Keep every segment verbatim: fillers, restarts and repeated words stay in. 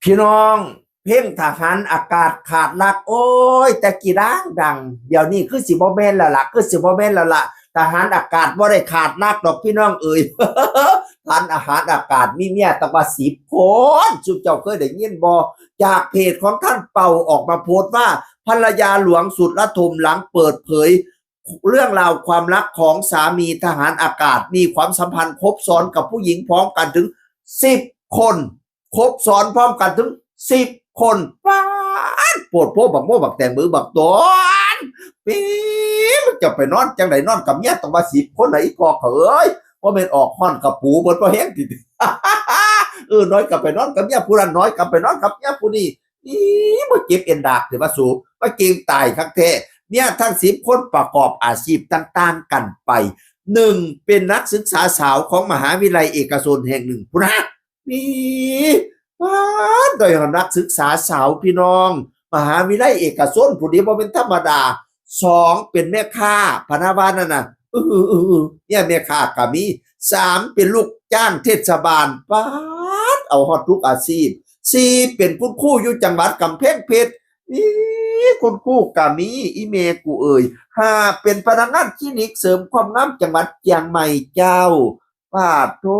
พี่น้อง เพลงทหารอากาศขาดหลัก โอ้ย แต่กี้ดังดัง เดี๋ยวนี้คือสิบ่แม่นแล้วล่ะ คือสิบ่แม่นแล้วล่ะ ทหารอากาศบ่ได้ขาดหลักดอกพี่น้องเอ๋ย ทหารอาหารอากาศมีเมียตั้งว่าสิบคน ซุมเจ้าเคยได้ยินบ่ จากเพจของท่านเปาออกมาโพสต์ว่า ภรรยาหลวงสุดระทมหลังเปิดเผย เรื่องราวความรักของสามีทหารอากาศ มีความสัมพันธ์คบซ้อนกับผู้หญิงพร้อมกันถึงสิบคน คบซ้อนพร้อมกันถึงสิบคน ป๊าด โพดโพบักโมบักแตงมือบักตอน ปี๊ด จะไปนอนจังได๋ นอนกับเมียตั้งว่าสิบคนน่ะ อีพ่อเอ้ย บ่แม่นออกฮ้อนกับปูเบิดบ่แฮงติ เออ น้อยก็ไปนอนกับเมียผู้นั้น น้อยก็ไปนอนกับเมียผู้นี้ อี๋ บ่เจ็บเอ็นดากเด้อว่าสู มาเก่งตายคักแท้ เมียทั้งสิบคนประกอบอาชีพต่างๆกันไป หนึ่ง เป็นนักศึกษาสาวของมหาวิทยาลัยเอกชนแห่งหนึ่ง พุ้นนะ มี ป๊าด โดยนักศึกษาสาวพี่น้อง มหาวิทยาลัยเอกชนผู้นี้บ่เป็นธรรมดา สอง เป็นแม่ค้า พะนะว่านั่นน่ะ เออ เออ เออ เนี่ยแม่ค้าก็มี สาม เป็นลูกจ้างเทศบาล ป๊าด เอาฮอดทุกอาชีพ สี่ เป็นคุณครูอยู่จังหวัดกำแพงเพชร อี๋ คุณครูก็มี อีแม่กูเอ่ย ห้า เป็นพนักงานคลินิกเสริมความงามจังหวัดเชียงใหม่เจ้า ปาดโธ่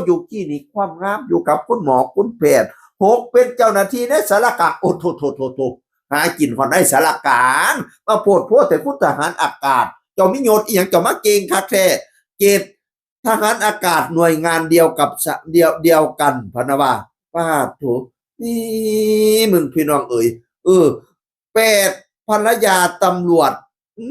อยู่คลินิกความงาม อยู่กับคุณหมอคุณแพทย์ หก เป็นเจ้าหน้าที่ในสารกลาง โอ้ โธ่ โธ่ โธ่ โธ่ หากินฮอดในสารกลาง มาโพดโพแท้คุณทหารอากาศ เจ้ามียศอิหยัง เจ้ามาเก่งคักแท้ เจ็ด ทหารอากาศหน่วยงานเดียวกับสะ เดียว เดียวกัน พะนะว่า ปาดโธ่ นี่มึงพี่น้องเอ๋ย เออ แปด ภรรยาตำรวจ อื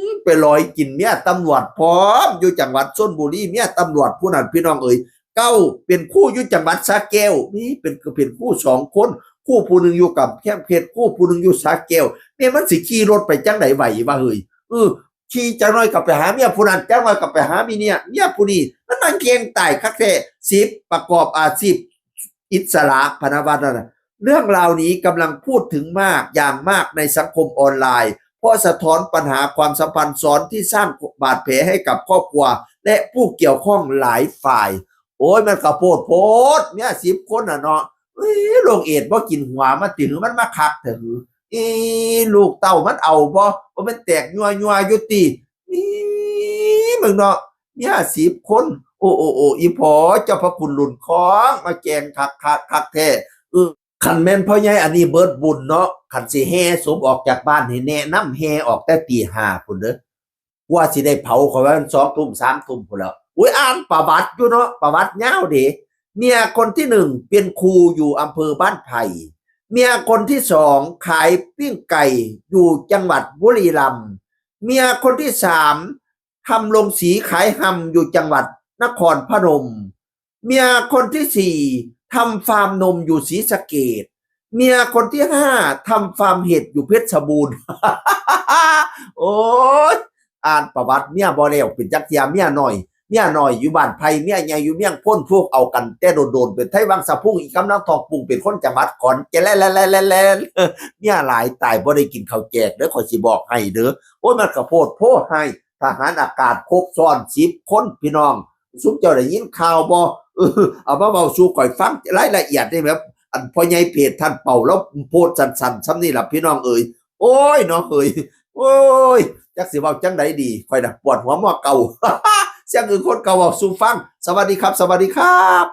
ม ไปลอยกินเมียตำรวจพร้อม อยู่จังหวัดชลบุรี เมียตำรวจผู้นั้นพี่น้องเอ๋ย เก้า เป็นครูอยู่จังหวัดสระแก้ว นี่เป็น เป็นครูสองคน ครูผู้หนึ่งอยู่กำแพงเพชร ครูผู้หนึ่งอยู่สระแก้ว แม่มันสิขี่รถไปจังใด๋ไหววะเฮ้ย เออ ขี่จักหน่อยก็ไปหาเมียผู้นั้น จักหน่อยก็ไปหาเมียเนี่ย เมียผู้นี้ มันนั่งเก่งตายคักแท้ สิบ ประกอบอาชีพอิสระ พะนะว่านั่นน่ะ เรื่องราวนี้กำลังพูดถึงมาก อย่างมากในสังคมออนไลน์ เพราะสะท้อนปัญหาความสัมพันธ์ซ้อนที่สร้างบาดแผลให้กับครอบครัว และผู้เกี่ยวข้องหลายฝ่าย โอ้ย มันก็โพดโพด เมียสิบคนน่ะเนาะ เอ้ย โรคเอดส์บ่กินหัวมันติ หือมันมาคักแท้หือ อี๋ ลูกเต้ามันเอาบ่ บ่แม่นแตกยัวๆอยู่ติ อี๋ มึงเนาะ เมียสิบคน โอ้ โอ้ โอ้ อีพ่อเจ้าพระคุณหลุนคอง มาแกงคักคักคักแท้ เออ คันแม่นพ่อใหญ่อันนี้เบิดบุญเนาะ คันสิแห่ศพออกจากบ้านให้แนะนำแห่ออกแต่ตีห้าพุ้นเด้อ กว่าสิได้เผาเขาว่ามันสองทุ่มสามทุ่มพุ้นแล้ว อุ๊ย อ่านประวัติอยู่เนาะ ประวัติยาวเด้ เมียคนที่หนึ่งเป็นครูอยู่อำเภอบ้านไผ่ เมียคนที่สองขายปิ้งไก่อยู่จังหวัดบุรีรัมย์ เมียคนที่สามทำโรงสีขายฮำอยู่จังหวัดนครพนม เมียคนที่สี่ทำฟาร์มนมอยู่ศรีสะเกษ เมียคนที่ห้าทำฟาร์มเห็ดอยู่เพชรบูรณ์ โอ้ย อ่านประวัติเมียบ่แล้วเป็นจักเทื่อ เมียน้อย เมียน้อยอยู่บ้านไผ่ เมียใหญ่อยู่เมียงพ้น พวกเอากันแต่โดนๆ เป็นไทวังสะพุง อีกกำลังทองปรุง เป็นคนจังหวัดขอนแก่น แล่นๆๆๆ เมียหลายตายบ่ได้กินข้าวแจกเด้อ ข้อยสิบอกให้เด้อ โอ้ย มันก็โพดโพให้ ทหารอากาศครบซ้อนสิบคนพี่น้อง ซุมเจ้าได้ยินข่าวบ่ เออ เอามาเว้าสู่ข้อยฟังรายละเอียดได้แบบ อันพ่อใหญ่เพจท่านเปาแล้วโพสต์สั้นๆ ส่ำนี่ล่ะพี่น้องเอ๋ย โอ้ยเนาะเฮ้ย โอ้ย จักสิเว้าจังใดดี ข้อยน่ะปวดหัวมอเก่า เสียงอื่นคนเก่าเว้าสู่ฟัง สวัสดีครับ สวัสดีครับ